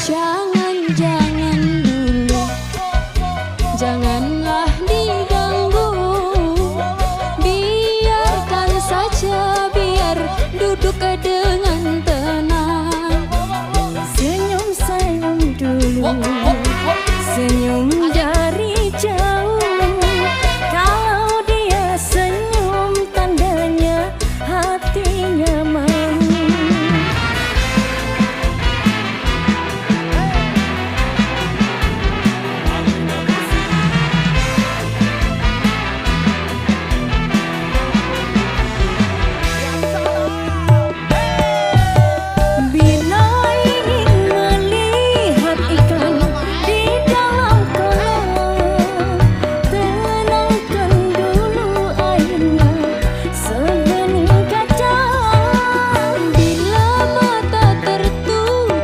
Jangan dulu, janganlah diganggu. Biarkan saja, biar duduk dengan tenang. Senyum dulu, senyum